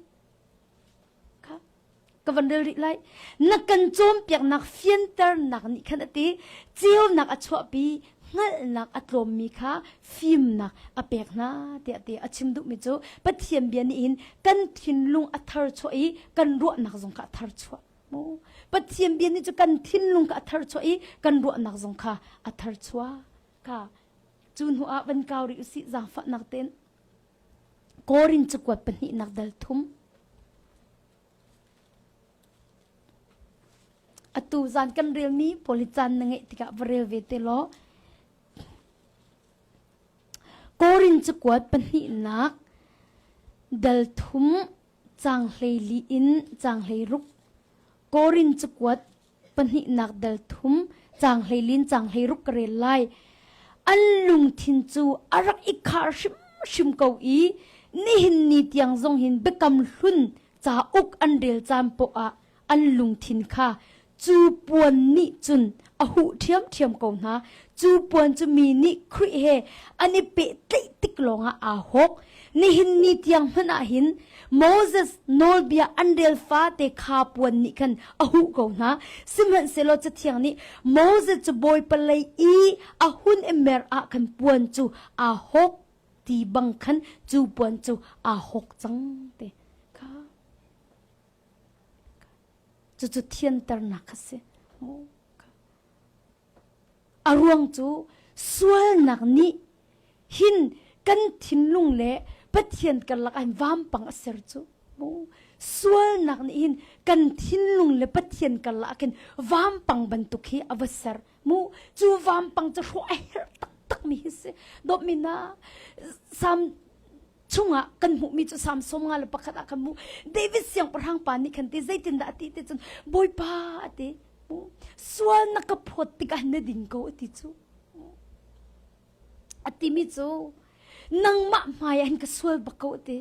Kha. Ka van rel rih lai. Na kan cawnpiaknak fianternak nih khan a ti, ceunak a chuahpi, hngalhnak a tlawmmi kha fimnak a pek hna tiah ti a chim duhmi cu Pathian bia nih hin kan thinlung a tharchuah i kan ruahnak zong kha a tharchuah. Mu Pathian bia nih cu kan thinlung kha a tharchuah i kan ruahnak zong kha a tharchuah. Kha cu hnu ah van kau rih usih zaangfahnak tein Korin cakuat pahnihnak dal thum. Atu zan kan relmi pawl hi caan na ngeih tikah va rel ve te law. Korin cakuat pahnihnak dal thum caang 14 in caang 16 Korin cakuat pahnihnak dal thum caang hleilin caang hleiruk ka rel lai. An lungthin cu a rak i khar hrimhrim ko i nihin ni tiang zong hin biakam hlun cauk an rel caan poah ah an lungthin kha cu puan nih cun a huh ṭhiamṭhiam ko hna. Cu puan cu mi nih Khrih he an i pehtlaih tik lawngah aa hawk. Nihin ni tiang hmanh ah hin Moses nawlbia an rel fate kha puan nih khan a huh ko hna. Sihmanhsehlaw Cathiang nih Moses cu Bawipa lei i a hun i mer ah khan puan cu aa hawk ti bang khan cu puan cu aa hawk cang te kha. Cucu thianternak a si. A ruang cu sualnak nih hin kan thinlung le Pathian karlak ah hin vampang a ser cu. Sualnak nih hin kan thinlung le Pathian karlak ah khin vampang bantuk hi a va ser. Mu cu vampang cu hrawh a herh taktak mi hi si. Dawtmi hna, Salm chungah kan hmuhmi cu Salm 51 ah kan hmuh. David siangpahrang pa nih khan ti zeitindah a ti ti cun Bawipa a ti. Sual na ka phawt tikah na ding ko a ti cu. A timi cu nangmah hmai ah hin ka sual bak ko a ti.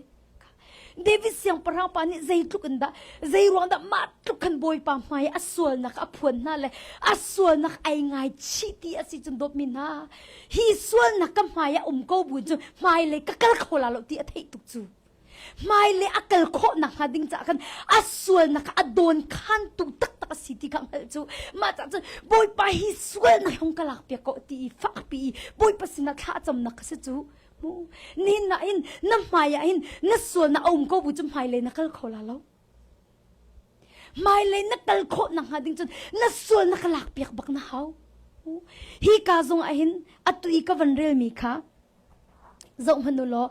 David siangpahrang pa nih zeitluk in dah zei ruang dah mah tluk khan Bawipa hmai a sualnak a phuan hna le a sualnak ai ngaichih ti a si cun dawtmi hna hi sualnak ka hmai ah um ko bu cun hmailei ka kal kho la lo ti a theih tuk cu hmailei a kal khawh nakhnga ding caah khan a sualnak a dawn khantu taktak a si ti kha hngalh cu mah caah cun Bawipa hi sualnak hong ka lak piak ko ti i fakpi i Bawipa sinah thla camnak kha si cu mu nihin ah hin na hmai ah hin na sualnak a um ko bu cu hmailei na kal kho la lo hmailei na kal khawh nakhnga ding cun na sualnak ka lak piak bak na hau hi ka zong ah hin atu i ka van relmi kha zoh hmanh u law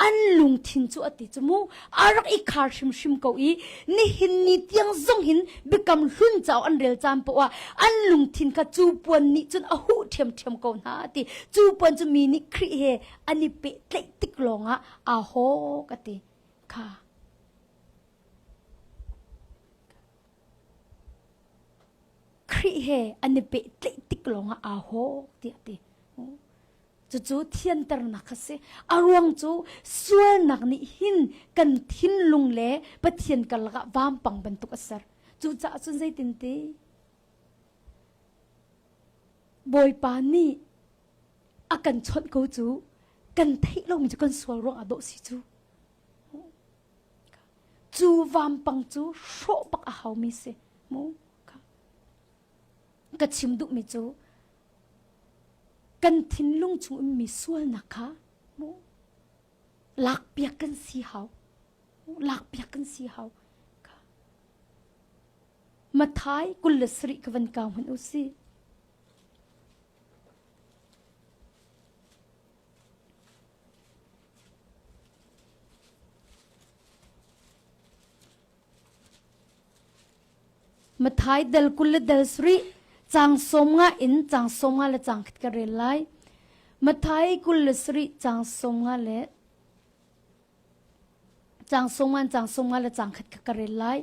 an lungthin cu a ti cu mu a rak i khar hrimhrim ko i nihin ni tiang zong hin biakam hlun cauk an rel caan poah ah an lungthin kha cu puan nih cun a huh ṭhiamṭhiam ko hna a ti cu puan cu mi nih Khrih he an i pehtlaih tik lawngah aa hawk a ti kha Khrih he an i pehtlaih tik lawngah aa hawk tiah a ti Cucu thianternak a si. A ruang cu sualnak nih hin kan thinlung le Pathian karlak ah vampang bantuk a ser. Cucaah cun zeitin ti? Bawipa nih a kan chawnh ko cu kan theih lomi cu kan sual ruangah dawh si cu. Cu vampang cu hrawh bak a haumi si. Mu? Ka chim duhmi cu kan thinlung chung ummi sualnak kha mu lakpiak kan si hau lakpiak kan si hau Mathai 27 ka van kau hmanh u si Mathai dal 20 le dal sarih caang 50 in caang 50 le caang khat ka rel lai. Mathai 27 caang 50 le caang 50 caang 50 le caang khat ka ka rel lai.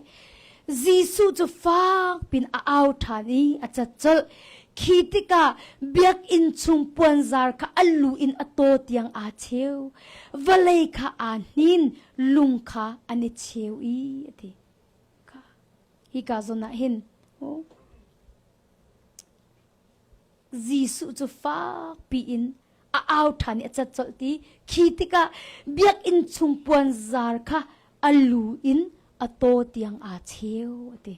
Jesuh cu fak pin a au ṭhan i a cat colh. Khi tikah biakinn chung puanzar kha a lu in a taw tiang aa cheu. Vawlei kha aa hnin, lung kha an i cheu i a ti. Hika zawn ah hin Jesuh cu fakpi in a au ṭhan i a cat colh ti khi tikah biakinn chung puanzar kha a lu in a taw tiang aa cheu a ti.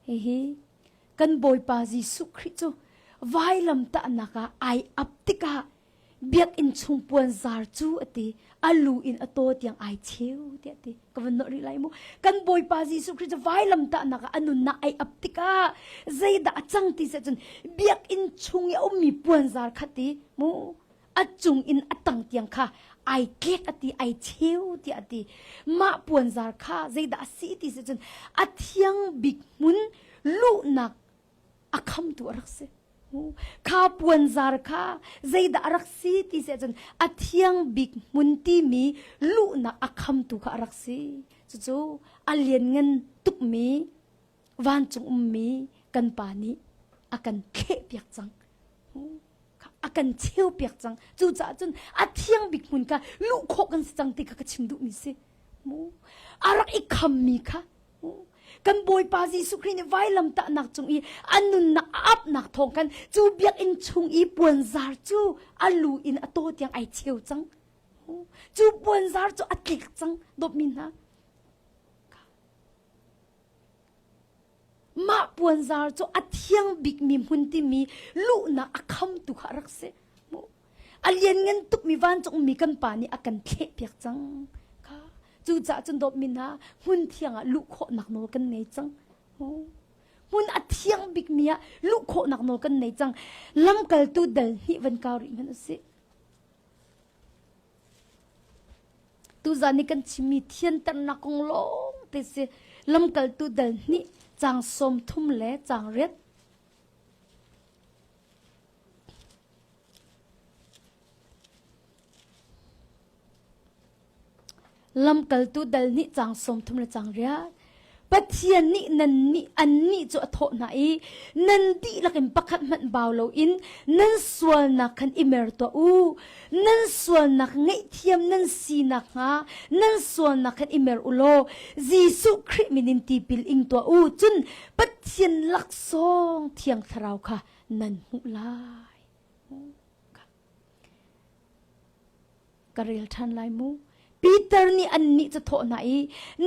Hihi kan Bawipa Jesuh Khrih cu vailam tahnak ah ai ap tikah biakinn chung puanzar cu a ti a lu in a taw tiang ai cheu tiah ti ka van nawh rih lai mu kan Bawipa Jesuh Khrih cu vailam tahnak ah a nunnak ai ap tikah zeidah a cang ti seh cun biakinn chung i a ummi puanzar kha ti mu a cung in a tang tiang kha ai tlek a ti ai cheu tiah a ti mah puanzar kha zeidah a si ti si cun a thiang bik hmun luhnak a khamtu a rak si kha puanzar kha zeidah a rak si ti si cun a thiang bik hmun timi luhnak a khamtu kha a rak si cucu a lianngan tukmi vancung ummi kan pa nih a kan thlehpiak cang a kan cheupiak cang. Cucaah cun a thiang bik hmun kha luh khawh kan si cang ti kha ka chim duhmi si. Mu a rak i khammi kha kan Bawipa Jesuh Khrih nih vailam tahnak cung i a nunnak a apnak thawng khan cu biakinn chung i puanzar cu a lu in a taw tiang ai cheu cang. Cu puanzar cu a tlik cang dawtmi hna. Mah puanzar cu a thiang bikmi hmun timi luhnak a khamtu kha a rak si. A lianngan tukmi vancungmi kan pa nih a kan thlehpiak cang. Kha cucaah cun dawtmi hna hmun thiang ah luh khawhnak nawl kan ngei cang. Hmun a thiang bikmi ah luh khawhnak nawl kan nei cang. Lamkaltu dal hnih van kau rih hmanh usih. Tuzan i kan chimmi thianternak kong lawng te si lamkaltu dal hnih caang 30 le caang riat. Lamkaltu dal nih caang 30 le caang riat. Pathian nih nan nih annih cu a thawh hna i nan dihlak in pakhat hmanh bau loin nan sualnak khan i mer tuah u. Nan sualnak ngaihthiam nan si nakhnga nan sualnak khan i mer u law Jesuh Khrih min in tipil ing tuah u. Cun Pathian laksawng Thiang Thlarau kha nan hmuh lai. Ka rel ṭhan lai mu. Peter nih annih cu thawh hna i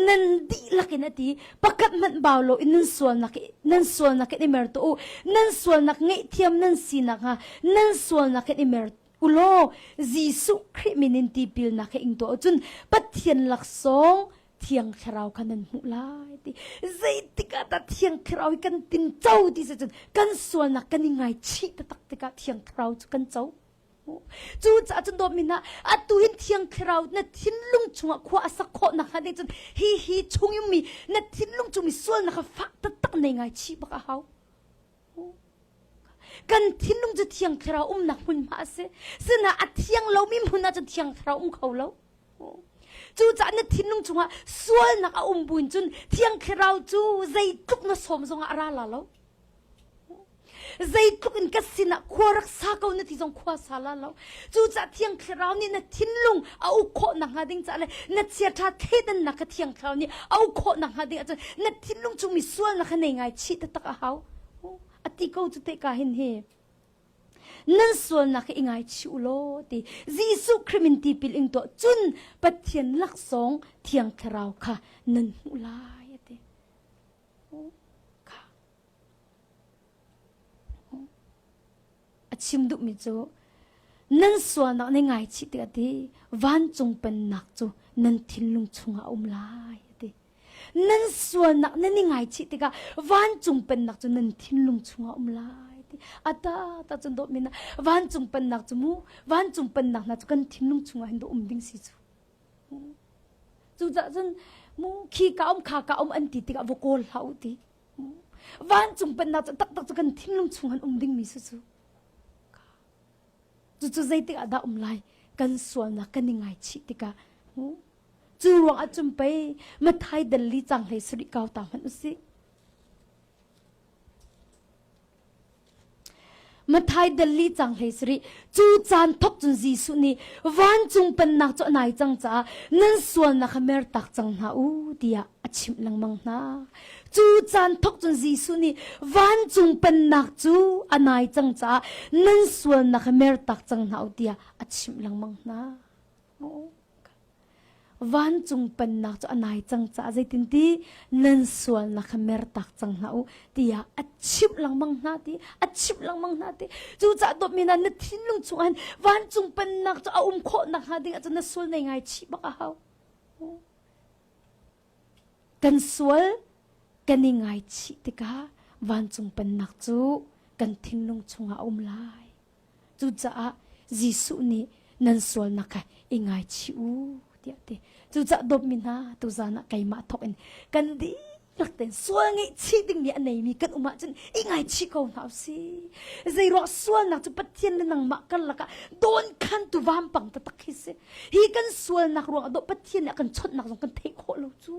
nan dihlak in a ti pakhat hmanh bau lo in nan sualnak nan sualnak in i mer tuah u nan sualnak ngaihthiam nan si nakhnga nan sualnak in i mer u law Jesuh Khrih min in tipilnak he ing tuah u cun Pathian laksawng Thiang Thlarau kha nan hmuh lai ti zeitik ah dah Thiang Thlarau hi kan tin co ti si cun kan sualnak kan i ngaichih taktak tikah Thiang Thlarau cu kan co Cucaah cun dawtmi hna, atu hin Thiang Thlarau na thinlung chungah khua a sak khawh nakhnga ding cun hi hi chung i na thinlung chung mi sualnak kha fak taktak nei ngai chih bak a hau. Kan thinlung cu Thiang Thlarau umnak hmunhma a si. Sinain a thiang lomi hmun ah cun Thiang Thlarau um kho lo. Cucaah na thinlung chungah sualnak a um buin cun Thiang Thlarau cu zeitluk na sawm zongah a ra la lo. Zeitluk in ka sinah khua rak sa ko na ti zong khua sa la lo. Cucaah Thiang Thlarau nih na thinlung a uk khawh nakhnga ding caah le na chiaṭha thleidannak kha Thiang Thlarau nih a uk khawh nakhnga ding ahcun na thinlung chungmi sualnak kha nei ngai chih taktak a hau. A ti ko cu te ka hin hi. Nan sualnak hi i ngaichih u law ti Jesuh Khrih min tipil ing tuah cun Pathian laksawng Thiang Thlarau kha nan hmuh lai a ti. Kha. A chim duhmi cu nan sualnak nan ngaichih tikah ti vancung pennak cu nan thinlung chungah a um lai a ti. Nan sualnak nan i ngaichih tikah vancung pennak cu nan thinlung chungah a um lai ti. Ata ta cun dawtmi na vancung pennak cu mu vancung pennak hna cu kan thinlung chungah hin um ding si cu. Cucaah cun mu khi ka um kha ka um an ti tikah va kawl hlah u ti. Vancung pennak cu taktak cu kan thinlung chung han um dingmi si cu. Cucu zeitik ah dah um lai? Kan sualnak kan i ngaichih tikah. Cu ruang ah cun pei Mathai dal li cang hlei sarih kau ta hmanh usih. Mathai dal li cang hlei sarih cu caan thok cun Jesuh nih vancung pennak cu a nai cang caah nan sualnak kha mertak cang hna u tiah a chimh lengmang hna. Cu caan thok cun Jesuh nih vancung pennak cu a nai cang caah nan sualnak kha mertak cang hna u tiah a chimh lengmang hna. Vancung pennak cu a nai cang caah zeitinti nan sualnak kha mertak cang hna u tiah a chimh lengmang hna ti a chimh lengmang hna ti. Cucaah dawtmi hna na thinlung chungah hin vancung pennak cu a um khawh nakhnga ding ahcun na sual nei ngaichih bak a hau. Kan sual kan i ngaichih tikah vancung pennak cu kan thinlung chungah a um lai. Cucaah Jesuh nih nan sualnak kha i ngaichih u tiah a ti. Cucaah dawtmi hna tuzan ah keimah thawk in kan dihlak tein sual ngaihchih dingmi a neimi kan um ahcun i ngaichih ko hna usih. Zeiruang sualnak cu Pathian le nangmah karlak ah dawnkhantu vampang taktak khi si. Hi kan sualnak ruangah dawh Pathian nih a kan chawnhnak zong kan theih khawh lo cu.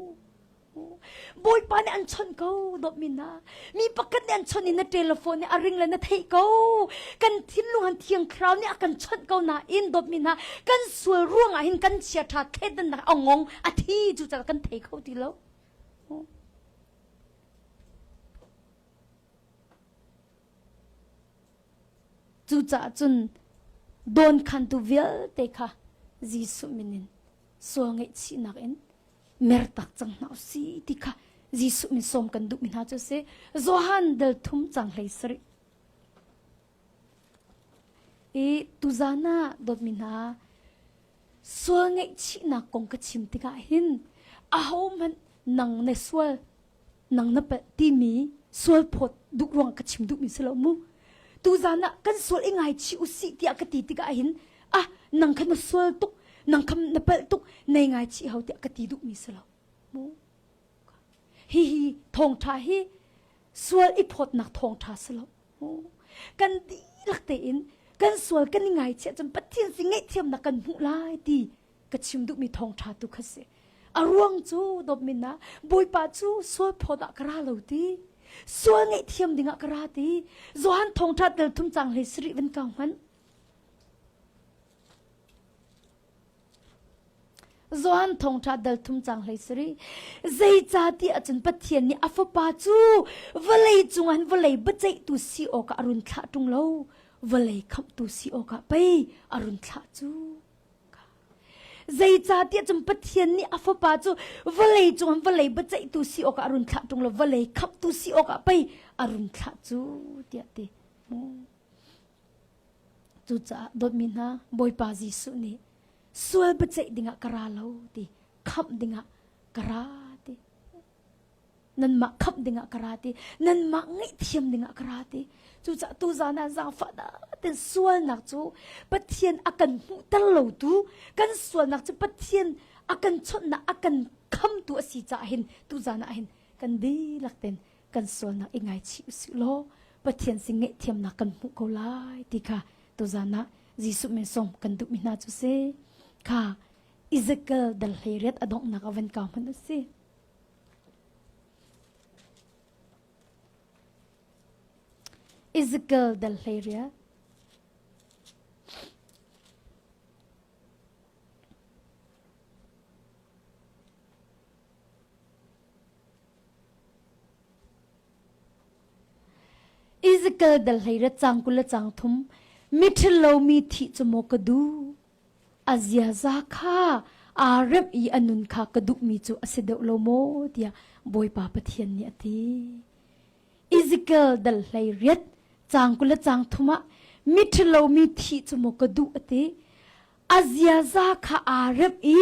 Bawipa nih an chawnh ko dawtmi hna. Mi pakhat nih an chawnh i na telephone nih a ring le na theih ko. Kan thinlung han thiang thlarau nih a kan chawnh ko nain dawtmi hna kan sual ruangah hin kan chiaṭha thleidannak a ngong a thi cu kan thei kho ti lo. Cucaah cun dawnkhantu vialte kha Jesuh min in sual ngaihchihnak in mertak cang hna usih ti kha Jesuh min sawm kan duhmi hna cu a si. Johan dal thum cang hlei sarih. I tuzan ah dawtmi hna sual ngaihchihnak kong ka chim tikah hin ahohmanh nang na sual nang na palh timi sual phawt duh ruang ka chim duhmi si lo mu. Tuzan ah kan sual i ngaichih usih tiah ka ti tikah hin ah nang kha na sual tuk nang kha na palh tuk nei ngaichih hau tiah ka ti duhmi si lo mu. Hihi thawngṭha hi sual i phawtnak thawngṭha si lo. Kan dihlak tein kan sual kan i ngaichiah cun Pathian si ngaihthiamnak kan hmuh lai ti ka chim duhmi thawngṭha tu kha si. A ruang cu dawtmin ah Bawipa cu sual phawt ah ka ra lo ti. Sual ngaihthiam dingah ka ra ti. Johan thawngṭha tel thum cang hlei sarih van kau hmanh. Johan thawngṭha dal thum cang hlei sarih. Zeicahtiah cun Pathian nih a fapa cu vawlei cungah hin vawlei biaceihtu si awkah a run thlah ṭung lo, vawlei khamhtu si awkah pei a run thlah cu. Zeicahtiah cun Pathian nih a fapa cu vawlei cungah vawlei biaceihtu si awkah a run thlah ṭung lo, vawlei khamhtu si awkah pei a run thlah cu tiah ti. Cucaah dawtmi hna, Bawipa Jesuh nih sual biaceih dingah ka ra lo ti, khamh dingah ka ra ti. Nanmah khamh dingah ka ra ti, nanmah ngaihthiam dingah ka ra ti. Cucaah tuzan ah zaangfah ten sualnak cu Pathian a kan hmuhter lotu, kan sualnak cu Pathian a kan chawnhnak, a kan khamtu a si caah hin tuzan ah hin kan dihlak ten kan sualnak i ngaichih usih law Pathian sin ngaihthiamnak kan hmuh ko lai ti kha tuzan ah Jesuh min sawm kan duhmi hna cu si kha Ezekiel dal 18 a donghnak a van kau hmanh a si. Ezekiel dal 18 Ezekiel dal hlei le cang 20 le cang thum miṭhalo mi thih cu maw ka duh? A ziaza kha aa remh i a nun kha ka duhmi cu a si deuh lo maw tiah Bawipa Pathian nih a ti. Ezekiel dal hlei riat cang 20 le cang thum ah miṭhalo mi thih cu maw ka duh a ti. A ziaza kha aa remh i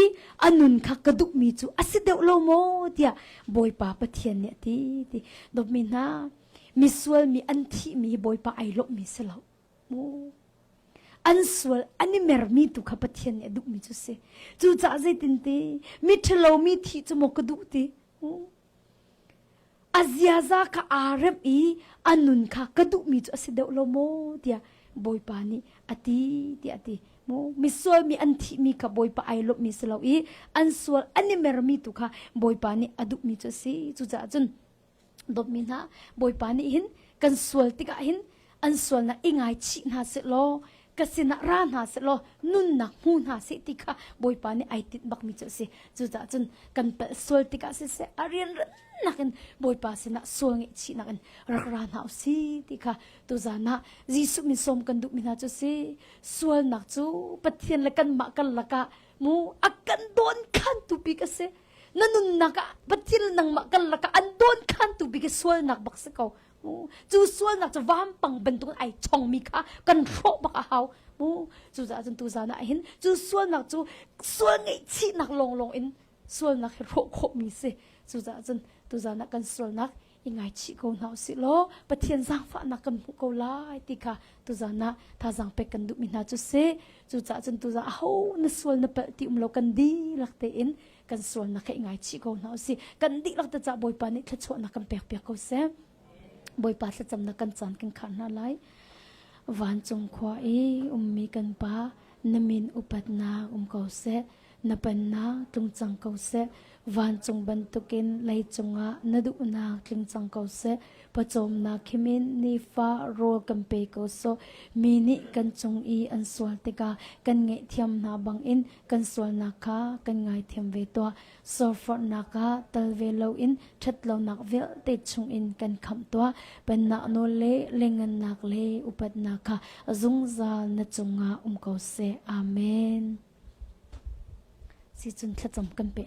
a nun kha ka duhmi cu a si deuh lo maw tiah Bawipa Pathian nih a ti ti dawtmi hna misual mi an thihmi hi Bawipa ai lawmhmi si lo mu an sual an i mermi tu kha Pathian nih a duhmi cu si cucaah zeitin ti mi ṭhalo mi thih cu maw ka duh ti A ziaza kha aa remh i a nun kha ka duhmi cu a si deuh lo maw tiah Bawipa nih a ti tiah a ti. Maw misual mi an thihmi kha Bawipa ai lawmhmi si lo i an sual an i mermi tu kha Bawipa nih a duhmi cu a si. Cucaah cun dawtmi hna Bawipa nih hin kan sual tikah hin an sualnak i ngaichih hna seh law ka sinah ra hna seh law nunnak hmu hna seh ti kha Bawipa nih ai tinh bakmi cu a si. Cucaah cun kan palh sual tikah siseh a rianrannak in Bawipa sinah sual ngaihchihnak in rak ra hna usih ti kha tuzan ah Jesuh min sawm kan duhmi hna cu si. Sualnak cu Pathian le kanmah karlak ah Mu a kan dawn khan tu bik a si. Na nunnak ah Pathian nangmah kan lakah an dawn khan tu bik sualnak bak si ko. Mu cu sualnak cu vampang bantuk ai chongmi kha kan hrawh bak a hau. Mu cu caah cun tuzan ah hin cu sualnak cu sual ngaihchihnak lawnglawng in sualnak hi hrawh khawhmi si. Cucaah cun tuzan ah kan sualnak i ngaichih ko hna usih law Pathian zaangfahnak kan hmuh ko lai ti kha tuzan ah thazaang pek kan duhmi hna cu si. Cucaah cun tuzan aho na sual na palh ti um lo kan dihlak tein kan sualnak kha i ngaichih ko hna usih. Kan dihlak te cah Bawipa nih thluachuahnak kan pek piak ko seh. Bawipa thlacamnak kan caan kan khar hna lai. Vancung khua i ummi kan Pa, na min upatnak um ko seh. Na pennak tlung cang ko seh. Vancung bantukin leicung ah na duhnak tling cang ko seh. Pawcawmnak khimin nifa rawl kan pe ko sawh. Mi nih kan cung i an sual tikah kan ngaihthiam hna bangin kan sualnak kha kan ngaithiam ve tuah. Sawrforhnak ah tal ve loin ṭhatlonak vialte chungin kan khamh tuah. Pennak nawl le lengannak le upatnak kha zungzal na cungah um ko seh. Amen. Sicun thlacam kan peh.